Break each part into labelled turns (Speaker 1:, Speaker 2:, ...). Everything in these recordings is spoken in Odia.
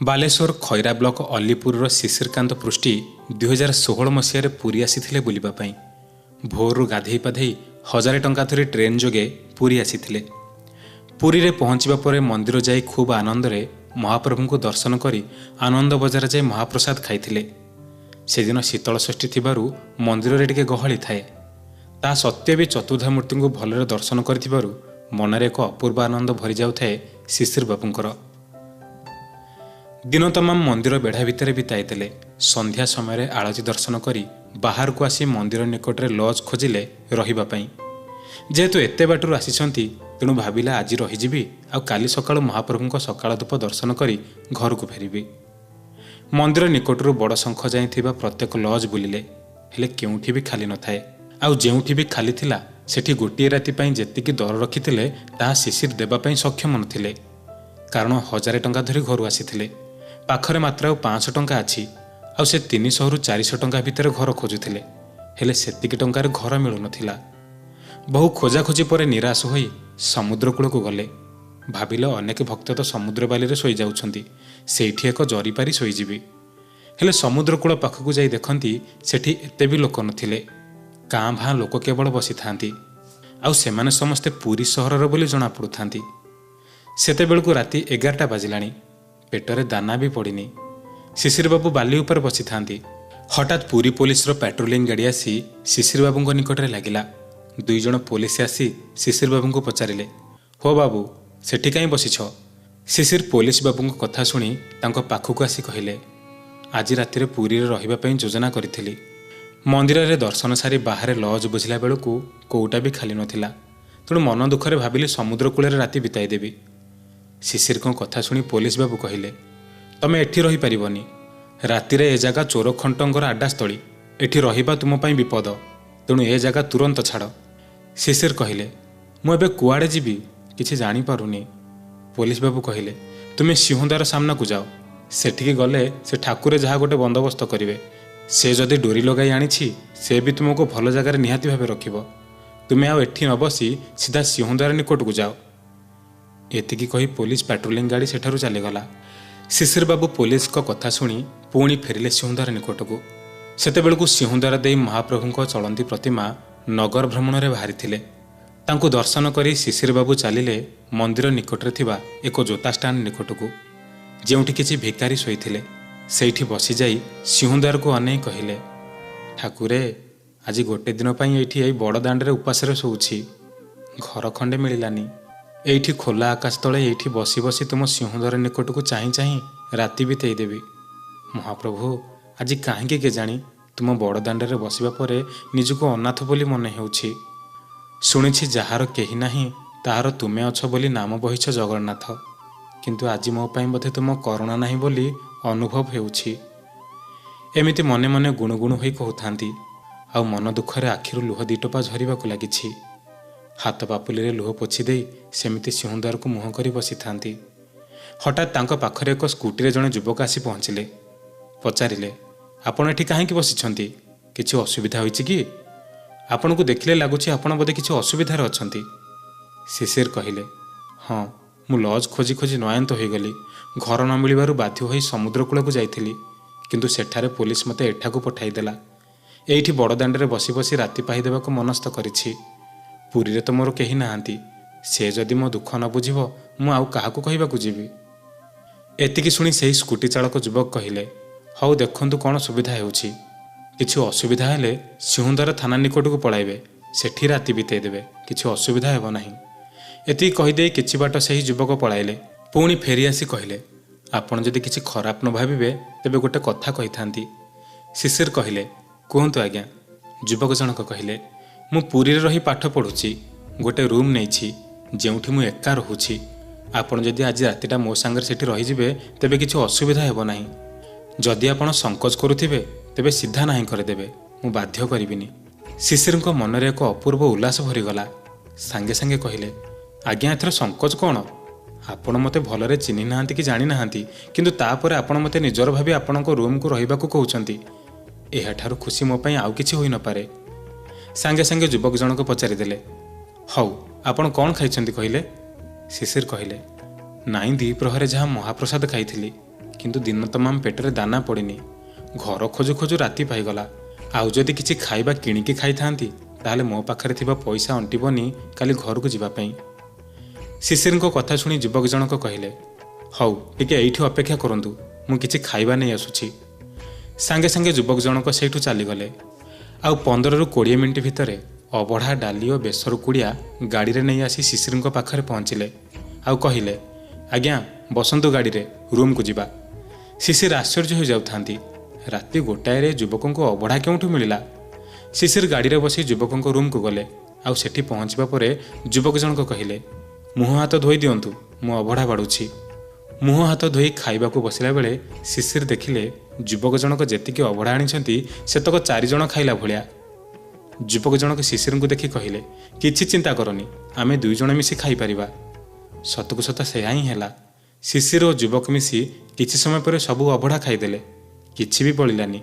Speaker 1: ବାଲେଶ୍ୱର ଖଇରା ବ୍ଲକ ଅଲ୍ଲୀପୁରର ଶିଶିରକାନ୍ତ ପୃଷ୍ଟି 2016 ମସିହାରେ ପୁରୀ ଆସିଥିଲେ ବୁଲିବା ପାଇଁ। ଭୋରରୁ ଗାଧେଇ ପାଧେଇ 1000 ଟଙ୍କା ଧରି ଟ୍ରେନ୍ ଯୋଗେ ପୁରୀ ଆସିଥିଲେ। ପୁରୀରେ ପହଞ୍ଚିବା ପରେ ମନ୍ଦିର ଯାଇ ଖୁବ୍ ଆନନ୍ଦରେ ମହାପ୍ରଭୁଙ୍କୁ ଦର୍ଶନ କରି ଆନନ୍ଦ ବଜାର ଯାଇ ମହାପ୍ରସାଦ ଖାଇଥିଲେ। ସେଦିନ ଶୀତଳଷଷ୍ଠୀ ଥିବାରୁ ମନ୍ଦିରରେ ଟିକେ ଗହଳି ଥାଏ। ତା ସତ୍ତ୍ୱେ ବି ଚତୁର୍ଦ୍ଧାମୂର୍ତ୍ତିଙ୍କୁ ଭଲରେ ଦର୍ଶନ କରିଥିବାରୁ ମନରେ ଏକ ଅପୂର୍ବ ଆନନ୍ଦ ଭରିଯାଉଥାଏ ଶିଶିର ବାବୁଙ୍କର। ଦିନ ତମାମ ମନ୍ଦିର ବେଢ଼ା ଭିତରେ ବିତାଇଦେଲେ। ସନ୍ଧ୍ୟା ସମୟରେ ଆଳତି ଦର୍ଶନ କରି ବାହାରକୁ ଆସି ମନ୍ଦିର ନିକଟରେ ଲଜ୍ ଖୋଜିଲେ ରହିବା ପାଇଁ। ଯେହେତୁ ଏତେ ବାଟରୁ ଆସିଛନ୍ତି, ତେଣୁ ଭାବିଲା ଆଜି ରହିଯିବି ଆଉ କାଲି ସକାଳୁ ମହାପ୍ରଭୁଙ୍କ ସକାଳ ଧୂପ ଦର୍ଶନ କରି ଘରକୁ ଫେରିବି। ମନ୍ଦିର ନିକଟରୁ ବଡ଼ ଶଙ୍ଖ ଯାଏଁ ଥିବା ପ୍ରତ୍ୟେକ ଲଜ୍ ବୁଲିଲେ, ହେଲେ କେଉଁଠି ବି ଖାଲି ନଥାଏ। ଆଉ ଯେଉଁଠି ବି ଖାଲି ଥିଲା ସେଠି ଗୋଟିଏ ରାତି ପାଇଁ ଯେତିକି ଦର ରଖିଥିଲେ ତାହା ଶିଶିର ଦେବା ପାଇଁ ସକ୍ଷମ ନଥିଲେ। କାରଣ 1000 ଟଙ୍କା ଧରି ଘରୁ ଆସିଥିଲେ, ପାଖରେ ମାତ୍ର ଆଉ 500 ଟଙ୍କା ଅଛି। ଆଉ ସେ 300ରୁ 400 ଟଙ୍କା ଭିତରେ ଘର ଖୋଜୁଥିଲେ, ହେଲେ ସେତିକି ଟଙ୍କାରେ ଘର ମିଳୁନଥିଲା। ବହୁ ଖୋଜାଖୋଜି ପରେ ନିରାଶ ହୋଇ ସମୁଦ୍ର କୂଳକୁ ଗଲେ। ଭାବିଲେ ଅନେକ ଭକ୍ତ ତ ସମୁଦ୍ର ବାଲିରେ ଶୋଇଯାଉଛନ୍ତି, ସେଇଠି ଏକ ଜରି ପାରି ଶୋଇଯିବି। ହେଲେ ସମୁଦ୍ର କୂଳ ପାଖକୁ ଯାଇ ଦେଖନ୍ତି ସେଠି ଏତେ ବି ଲୋକ ନଥିଲେ। କାଁ ଭାଁ ଲୋକ କେବଳ ବସିଥାନ୍ତି, ଆଉ ସେମାନେ ସମସ୍ତେ ପୁରୀ ସହରର ବୋଲି ଜଣାପଡ଼ୁଥାନ୍ତି। ସେତେବେଳକୁ ରାତି 11ଟା ବାଜିଲାଣି, ପେଟରେ ଦାନା ବି ପଡ଼ିନି। ଶିଶିର ବାବୁ ବାଲି ଉପରେ ବସିଥାନ୍ତି। ହଠାତ୍ ପୁରୀ ପୋଲିସର ପାଟ୍ରୋଲିଂ ଗାଡ଼ି ଆସି ଶିଶିର ବାବୁଙ୍କ ନିକଟରେ ଲାଗିଲା। 2 ଜଣ ପୋଲିସ ଆସି ଶିଶିର ବାବୁଙ୍କୁ ପଚାରିଲେ, ହୋ ବାବୁ, ସେଠି କାହିଁ ବସିଛ? ଶିଶିର ପୋଲିସ ବାବୁଙ୍କ କଥା ଶୁଣି ତାଙ୍କ ପାଖକୁ ଆସି କହିଲେ, ଆଜି ରାତିରେ ପୁରୀରେ ରହିବା ପାଇଁ ଯୋଜନା କରିଥିଲି। ମନ୍ଦିରରେ ଦର୍ଶନ ସାରି ବାହାରେ ଲଜ୍ ବୁଝିଲା ବେଳକୁ କୋଉଟା ବି ଖାଲି ନଥିଲା। ତେଣୁ ମନ ଦୁଃଖରେ ଭାବିଲି ସମୁଦ୍ର କୂଳରେ ରାତି ବିତାଇଦେବି। ଶିଶିରଙ୍କ କଥା ଶୁଣି ପୋଲିସ ବାବୁ କହିଲେ, ତମେ ଏଠି ରହିପାରିବନି। ରାତିରେ ଏ ଜାଗା ଚୋର ଖଣ୍ଟଙ୍କର ଆଡ୍ଡାସ୍ଥଳୀ। ଏଠି ରହିବା ତୁମ ପାଇଁ ବିପଦ, ତେଣୁ ଏ ଜାଗା ତୁରନ୍ତ ଛାଡ଼। ଶିଶିର କହିଲେ, ମୁଁ ଏବେ କୁଆଡ଼େ ଯିବି କିଛି ଜାଣିପାରୁନି। ପୋଲିସ ବାବୁ କହିଲେ, ତୁମେ ସିଂହଦ୍ୱାର ସାମ୍ନାକୁ ଯାଅ। ସେଠିକି ଗଲେ ସେ ଠାକୁରେ ଯାହା ଗୋଟେ ବନ୍ଦୋବସ୍ତ କରିବେ। ସେ ଯଦି ଡୋରି ଲଗାଇ ଆଣିଛି, ସେ ବି ତୁମକୁ ଭଲ ଜାଗାରେ ନିହାତି ଭାବେ ରଖିବ। ତୁମେ ଆଉ ଏଠି ନ ବସି ସିଧା ସିଂହଦ୍ୱାର ନିକଟକୁ ଯାଅ। ଏତିକି କହି ପୋଲିସ ପାଟ୍ରୋଲିଂ ଗାଡ଼ି ସେଠାରୁ ଚାଲିଗଲା। ଶିଶିର ବାବୁ ପୋଲିସଙ୍କ କଥା ଶୁଣି ପୁଣି ଫେରିଲେ ସିଂହଦ୍ୱାର ନିକଟକୁ। ସେତେବେଳକୁ ସିଂହଦ୍ୱାର ଦେଇ ମହାପ୍ରଭୁଙ୍କ ଚଳନ୍ତି ପ୍ରତିମା ନଗର ଭ୍ରମଣରେ ବାହାରିଥିଲେ। ତାଙ୍କୁ ଦର୍ଶନ କରି ଶିଶିର ବାବୁ ଚାଲିଲେ ମନ୍ଦିର ନିକଟରେ ଥିବା ଏକ ଜୋତା ଷ୍ଟାଣ୍ଡ ନିକଟକୁ, ଯେଉଁଠି କିଛି ଭିକାରୀ ଶୋଇଥିଲେ। ସେଇଠି ବସିଯାଇ ସିଂହଦ୍ୱାରକୁ ଅନେଇ କହିଲେ, ଠାକୁରେ, ଆଜି ଗୋଟେ ଦିନ ପାଇଁ ଏଇଠି ଏଇ ବଡ଼ ଦାଣ୍ଡରେ ଉପାସରେ ଶୋଉଛି। ଘର ଖଣ୍ଡେ ମିଳିଲାନି। ଏଇଠି ଖୋଲା ଆକାଶ ତଳେ ଏଇଠି ବସି ବସି ତୁମ ସିଂହଦ୍ୱାର ନିକଟକୁ ଚାହିଁ ଚାହିଁ ରାତି ବିତେଇଦେବି। ମହାପ୍ରଭୁ, ଆଜି କାହିଁକି କେଜାଣି ତୁମ ବଡ଼ ଦାଣ୍ଡରେ ବସିବା ପରେ ନିଜକୁ ଅନାଥ ବୋଲି ମନେ ହେଉଛି। ଶୁଣିଛି ଯାହାର କେହି ନାହିଁ ତାହାର ତୁମେ ଅଛ ବୋଲି ନାମ ବହିଛ ଜଗନ୍ନାଥ, କିନ୍ତୁ ଆଜି ମୋ ପାଇଁ ବୋଧେ ତୁମ କରୁଣା ନାହିଁ ବୋଲି ଅନୁଭବ ହେଉଛି। ଏମିତି ମନେ ମନେ ଗୁଣୁଗୁଣୁ ହୋଇ କହୁଥାନ୍ତି, ଆଉ ମନ ଦୁଃଖରେ ଆଖିରୁ ଲୁହ 2 ଟୋପା ଝରିବାକୁ ଲାଗିଛି। ହାତ ପାପୁଲିରେ ଲୁହ ପୋଛି ଦେଇ ସେମିତି ସିଂହଦ୍ୱାରକୁ ମୁହଁ କରି ବସିଥାନ୍ତି। ହଠାତ୍ ତାଙ୍କ ପାଖରେ ଏକ ସ୍କୁଟିରେ ଜଣେ ଯୁବକ ଆସି ପହଞ୍ଚିଲେ। ପଚାରିଲେ, ଆପଣ ଏଠି କାହିଁକି ବସିଛନ୍ତି? କିଛି ଅସୁବିଧା ହୋଇଛି କି? ଆପଣଙ୍କୁ ଦେଖିଲେ ଲାଗୁଛି ଆପଣ ବୋଧେ କିଛି ଅସୁବିଧାରେ ଅଛନ୍ତି। ଶିଶିର କହିଲେ, ହଁ, ମୁଁ ଲଜ୍ ଖୋଜି ଖୋଜି ନୟାନ୍ତ ହୋଇଗଲି। ଘର ନ ମିଳିବାରୁ ବାଧ୍ୟ ହୋଇ ସମୁଦ୍ର କୂଳକୁ ଯାଇଥିଲି, କିନ୍ତୁ ସେଠାରେ ପୋଲିସ ମୋତେ ଏଠାକୁ ପଠାଇଦେଲା। ଏଇଠି ବଡ଼ ଦାଣ୍ଡରେ ବସି ବସି ରାତି ପାହିଦେବାକୁ ମନସ୍ଥ କରିଛି। ପୁରୀରେ ତ ମୋର କେହି ନାହାନ୍ତି। ସେ ଯଦି ମୋ ଦୁଃଖ ନ ବୁଝିବ, ମୁଁ ଆଉ କାହାକୁ କହିବାକୁ ଯିବି? ଏତିକି ଶୁଣି ସେହି ସ୍କୁଟି ଚାଳକ ଯୁବକ କହିଲେ, ହଉ ଦେଖନ୍ତୁ କ'ଣ ସୁବିଧା ହେଉଛି। କିଛି ଅସୁବିଧା ହେଲେ ସିଂହଦ୍ୱାର ଥାନା ନିକଟକୁ ପଳାଇବେ, ସେଠି ରାତି ବିତେଇଦେବେ, କିଛି ଅସୁବିଧା ହେବ ନାହିଁ। ଏତିକି କହିଦେଇ କିଛି ବାଟ ସେହି ଯୁବକ ପଳାଇଲେ। ପୁଣି ଫେରି ଆସି କହିଲେ, ଆପଣ ଯଦି କିଛି ଖରାପ ନ ଭାବିବେ ତେବେ ଗୋଟେ କଥା କହିଥାନ୍ତି। ଶିଶିର କହିଲେ, କୁହନ୍ତୁ ଆଜ୍ଞା। ଯୁବକ ଜଣକ କହିଲେ, ମୁଁ ପୁରୀରେ ରହି ପାଠ ପଢ଼ୁଛି। ଗୋଟେ ରୁମ୍ ନେଇଛି, ଯେଉଁଠି ମୁଁ ଏକା ରହୁଛି। ଆପଣ ଯଦି ଆଜି ରାତିଟା ମୋ ସାଙ୍ଗରେ ସେଠି ରହିଯିବେ ତେବେ କିଛି ଅସୁବିଧା ହେବ ନାହିଁ। ଯଦି ଆପଣ ସଂକୋଚ କରୁଥିବେ ତେବେ ସିଧା ନାହିଁ କରିଦେବେ, ମୁଁ ବାଧ୍ୟ କରିବିନି। ଶିଶିରଙ୍କ ମନରେ ଏକ ଅପୂର୍ବ ଉଲ୍ଲାସ ଭରିଗଲା। ସାଙ୍ଗେ ସାଙ୍ଗେ କହିଲେ, ଆଜ୍ଞା, ଏଥର ସଂକୋଚ କ'ଣ? ଆପଣ ମୋତେ ଭଲରେ ଚିହ୍ନି ନାହାନ୍ତି କି ଜାଣିନାହାନ୍ତି, କିନ୍ତୁ ତାପରେ ଆପଣ ମୋତେ ନିଜର ଭାବି ଆପଣଙ୍କ ରୁମ୍କୁ ରହିବାକୁ କହୁଛନ୍ତି। ଏହାଠାରୁ ଖୁସି ମୋ ପାଇଁ ଆଉ କିଛି ହୋଇନପାରେ। ସାଙ୍ଗେ ସାଙ୍ଗେ ଯୁବକ ଜଣକ ପଚାରିଦେଲେ, ହଉ ଆପଣ କ'ଣ ଖାଇଛନ୍ତି କହିଲେ? ଶିଶିର କହିଲେ, ନାଇଁ, ଦ୍ୱିପ୍ରହରେ ଯାହା ମହାପ୍ରସାଦ ଖାଇଥିଲି, କିନ୍ତୁ ଦିନ ତମାମ ପେଟରେ ଦାନା ପଡ଼ିନି। ଘର ଖୋଜୁ ଖୋଜୁ ରାତି ପାଇଗଲା। ଆଉ ଯଦି କିଛି ଖାଇବା କିଣିକି ଖାଇଥାନ୍ତି ତାହେଲେ ମୋ ପାଖରେ ଥିବା ପଇସା ଅଣ୍ଟିବନି କାଲି ଘରକୁ ଯିବା ପାଇଁ। ଶିଶିରଙ୍କ କଥା ଶୁଣି ଯୁବକ ଜଣକ କହିଲେ, ହଉ ଟିକେ ଏଇଠି ଅପେକ୍ଷା କରନ୍ତୁ, ମୁଁ କିଛି ଖାଇବା ନେଇ ଆସୁଛି। ସାଙ୍ଗେ ସାଙ୍ଗେ ଯୁବକ ଜଣକ ସେଇଠୁ ଚାଲିଗଲେ। ଆଉ 15ରୁ 20 ମିନିଟ୍ ଭିତରେ ଅବଢ଼ା, ଡାଲି ଓ ବେସର କୁଡ଼ିଆ ଗାଡ଼ିରେ ନେଇ ଆସି ଶିଶିରଙ୍କ ପାଖରେ ପହଞ୍ଚିଲେ ଆଉ କହିଲେ, ଆଜ୍ଞା ବସନ୍ତୁ ଗାଡ଼ିରେ, ରୁମ୍କୁ ଯିବା। ଶିଶିର ଆଶ୍ଚର୍ଯ୍ୟ ହୋଇଯାଉଥାନ୍ତି, ରାତି 1ଟାରେ ଯୁବକଙ୍କୁ ଅବଢ଼ା କେଉଁଠୁ ମିଳିଲା? ଶିଶିର ଗାଡ଼ିରେ ବସି ଯୁବକଙ୍କ ରୁମ୍କୁ ଗଲେ। ଆଉ ସେଠି ପହଞ୍ଚିବା ପରେ ଯୁବକ ଜଣକ କହିଲେ, ମୁହଁ ହାତ ଧୋଇ ଦିଅନ୍ତୁ, ମୁଁ ଅବଢ଼ା ବାଢ଼ୁଛି। ମୁହଁ ହାତ ଧୋଇ ଖାଇବାକୁ ବସିଲା ବେଳେ ଶିଶିର ଦେଖିଲେ ଯୁବକ ଜଣକ ଯେତିକି ଅବଢ଼ା ଆଣିଛନ୍ତି ସେତକ 4 ଜଣ ଖାଇଲା ଭଳିଆ। ଯୁବକ ଜଣକ ଶିଶିରଙ୍କୁ ଦେଖି କହିଲେ, କିଛି ଚିନ୍ତା କରନି, ଆମେ 2 ଜଣ ମିଶି ଖାଇପାରିବା। ସତକୁ ସତ ସେୟା ହିଁ ହେଲା। ଶିଶିର ଓ ଯୁବକ ମିଶି କିଛି ସମୟ ପରେ ସବୁ ଅବଢ଼ା ଖାଇଦେଲେ, କିଛି ବି ବଳିଲାନି।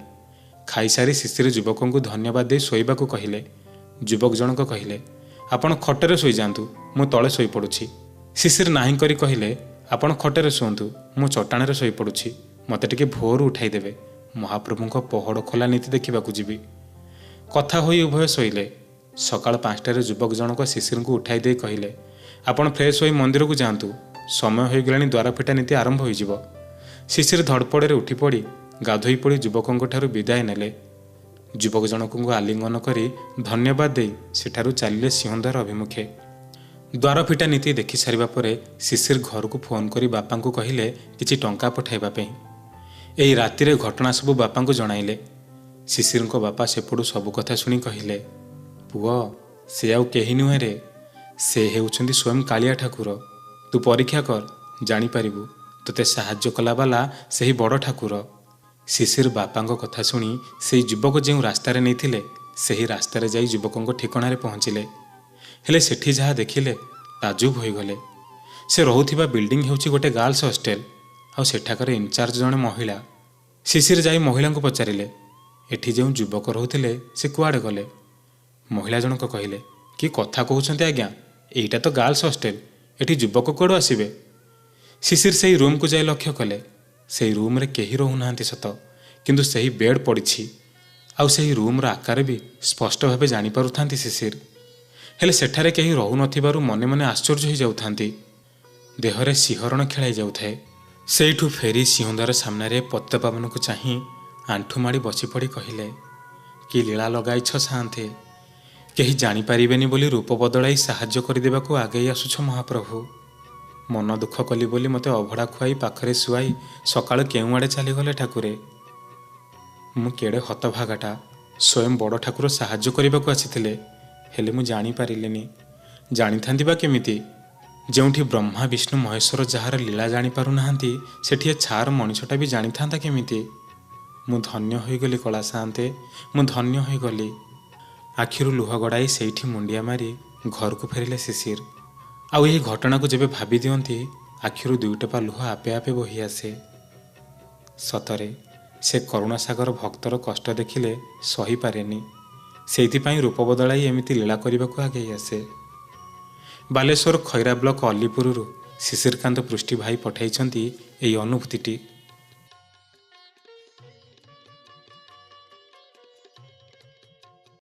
Speaker 1: ଖାଇସାରି ଶିଶିର ଯୁବକଙ୍କୁ ଧନ୍ୟବାଦ ଦେଇ ଶୋଇବାକୁ କହିଲେ। ଯୁବକ ଜଣକ କହିଲେ, ଆପଣ ଖଟରେ ଶୋଇଯାଆନ୍ତୁ, ମୁଁ ତଳେ ଶୋଇପଡ଼ୁଛି। ଶିଶିର ନାହିଁ କରି କହିଲେ, ଆପଣ ଖଟରେ ଶୁଅନ୍ତୁ, ମୁଁ ଚଟାଣରେ ଶୋଇପଡ଼ୁଛି, ମୋତେ ଟିକେ ଭୋରୁ ଉଠାଇଦେବେ, ମହାପ୍ରଭୁଙ୍କ ପହଡ଼ ଖୋଲା ନୀତି ଦେଖିବାକୁ ଯିବି। କଥା ହୋଇ ଉଭୟ ଶୋଇଲେ। ସକାଳ 5ଟାରେ ଯୁବକ ଜଣକ ଶିଶିରଙ୍କୁ ଉଠାଇ ଦେଇ କହିଲେ, ଆପଣ ଫ୍ରେଶ୍ ହୋଇ ମନ୍ଦିରକୁ ଯାଆନ୍ତୁ, ସମୟ ହୋଇଗଲାଣି, ଦ୍ୱାରଫିଟା ନୀତି ଆରମ୍ଭ ହୋଇଯିବ। ଶିଶିର ଧଡ଼ପଡ଼ରେ ଉଠିପଡ଼ି ଗାଧୋଇ ପଡ଼ି ଯୁବକଙ୍କଠାରୁ ବିଦାୟ ନେଲେ। ଯୁବକ ଜଣକଙ୍କୁ ଆଲିଙ୍ଗନ କରି ଧନ୍ୟବାଦ ଦେଇ ସେଠାରୁ ଚାଲିଲେ ସିଂହଦ୍ୱାର ଅଭିମୁଖେ। ଦ୍ୱାରଫିଟା ନୀତି ଦେଖି ସାରିବା ପରେ ଶିଶିର ଘରକୁ ଫୋନ୍ କରି ବାପାଙ୍କୁ କହିଲେ କିଛି ଟଙ୍କା ପଠାଇବା ପାଇଁ। ଏହି ରାତିରେ ଘଟଣା ସବୁ ବାପାଙ୍କୁ ଜଣାଇଲେ। ଶିଶିରଙ୍କ ବାପା ସେପଟୁ ସବୁ କଥା ଶୁଣି କହିଲେ, ପୁଅ, ସେ ଆଉ କେହି ନୁହେଁ ରେ, ସେ ହେଉଛନ୍ତି ସ୍ୱୟଂ କାଳିଆ ଠାକୁର। ତୁ ପରୀକ୍ଷା କର, ଜାଣିପାରିବୁ ତୋତେ ସାହାଯ୍ୟ କଲାବାଲା ସେହି ବଡ଼ ଠାକୁର। ଶିଶିର ବାପାଙ୍କ କଥା ଶୁଣି ସେଇ ଯୁବକ ଯେଉଁ ରାସ୍ତାରେ ନେଇଥିଲେ ସେହି ରାସ୍ତାରେ ଯାଇ ଯୁବକଙ୍କ ଠିକଣାରେ ପହଞ୍ଚିଲେ। ହେଲେ ସେଠି ଯାହା ଦେଖିଲେ ତାଜୁବ ହୋଇଗଲେ। ସେ ରହୁଥିବା ବିଲ୍ଡିଂ ହେଉଛି ଗୋଟେ ଗାର୍ଲସ ହଷ୍ଟେଲ, ଆଉ ସେଠାକାର ଇନଚାର୍ଜ ଜଣେ ମହିଳା। ଶିଶିର ଯାଇ ମହିଳାଙ୍କୁ ପଚାରିଲେ, ଏଠି ଯେଉଁ ଯୁବକ ରହୁଥିଲେ ସେ କୁଆଡ଼େ ଗଲେ? ମହିଳା ଜଣକ କହିଲେ, କି କଥା କହୁଛନ୍ତି ଆଜ୍ଞା, ଏଇଟା ତ ଗାର୍ଲସ ହଷ୍ଟେଲ, ଏଠି ଯୁବକ କୁଆଡ଼ୁ ଆସିବେ? ଶିଶିର ସେଇ ରୁମ୍କୁ ଯାଇ ଲକ୍ଷ୍ୟ କଲେ, ସେଇ ରୁମ୍ରେ କେହି ରହୁନାହାନ୍ତି ସତ, କିନ୍ତୁ ସେହି ବେଡ୍ ପଡ଼ିଛି ଆଉ ସେହି ରୁମ୍ର ଆକାର ବି ସ୍ପଷ୍ଟ ଭାବେ ଜାଣିପାରୁଥାନ୍ତି ଶିଶିର। ହେଲେ ସେଠାରେ କେହି ରହୁନଥିବାରୁ ମନେ ମନେ ଆଶ୍ଚର୍ଯ୍ୟ ହୋଇଯାଉଥାନ୍ତି, ଦେହରେ ଶିହରଣ ଖେଳାଇ ଯାଉଥାଏ। ସେଇଠୁ ଫେରି ସିଂହଦ୍ୱାର ସାମ୍ନାରେ ପତିତପାବନକୁ ଚାହିଁ ଆଣ୍ଠୁମାଡ଼ି ବସିପଡ଼ି କହିଲେ, କି ଲୀଳା ଲଗାଇଛ ସାଆନ୍ତେ, କେହି ଜାଣିପାରିବେନି ବୋଲି ରୂପ ବଦଳାଇ ସାହାଯ୍ୟ କରିଦେବାକୁ ଆଗେଇ ଆସୁଛ ମହାପ୍ରଭୁ। ମନ ଦୁଃଖ କଲି ବୋଲି ମୋତେ ଅଭଡ଼ା ଖୁଆଇ ପାଖରେ ଶୁଆଇ ସକାଳୁ କେଉଁଆଡ଼େ ଚାଲିଗଲେ ଠାକୁରେ। ମୁଁ କେଡ଼େ ହତଭାଗାଟା, ସ୍ୱୟଂ ବଡ଼ ଠାକୁର ସାହାଯ୍ୟ କରିବାକୁ ଆସିଥିଲେ, ହେଲେ ମୁଁ ଜାଣିପାରିଲିନି। ଜାଣିଥାନ୍ତି ବା କେମିତି? ଯେଉଁଠି ବ୍ରହ୍ମା ବିଷ୍ଣୁ ମହେଶ୍ୱର ଯାହାର ଲୀଳା ଜାଣିପାରୁନାହାନ୍ତି, ସେଠି ଏ ଛାର ମଣିଷଟା ବି ଜାଣିଥାନ୍ତା କେମିତି? ମୁଁ ଧନ୍ୟ ହୋଇଗଲି କଳା ସାଆନ୍ତେ, ମୁଁ ଧନ୍ୟ ହୋଇଗଲି। ଆଖିରୁ ଲୁହ ଗଡ଼ାଇ ସେଇଠି ମୁଣ୍ଡିଆ ମାରି ଘରକୁ ଫେରିଲେ ଶିଶିର। ଆଉ ଏହି ଘଟଣାକୁ ଯେବେ ଭାବି ଦିଅନ୍ତି, ଆଖିରୁ 2 ଟୋପା ଲୁହ ଆପେ ଆପେ ବୋହି ଆସେ। ସତରେ ସେ କରୁଣାସାଗର ଭକ୍ତର କଷ୍ଟ ଦେଖିଲେ ସହିପାରେନି, ସେଇଥିପାଇଁ ରୂପ ବଦଳାଇ ଏମିତି ଲୀଳା କରିବାକୁ ଆଗେଇ ଆସେ। ବାଲେଶ୍ୱର ଖଇରା ବ୍ଲକ ଅଲିପୁରରୁ ଶିଶିରକାନ୍ତ ପୃଷ୍ଟି ଭାଇ ପଠାଇଛନ୍ତି ଏହି ଅନୁଭୂତିଟି।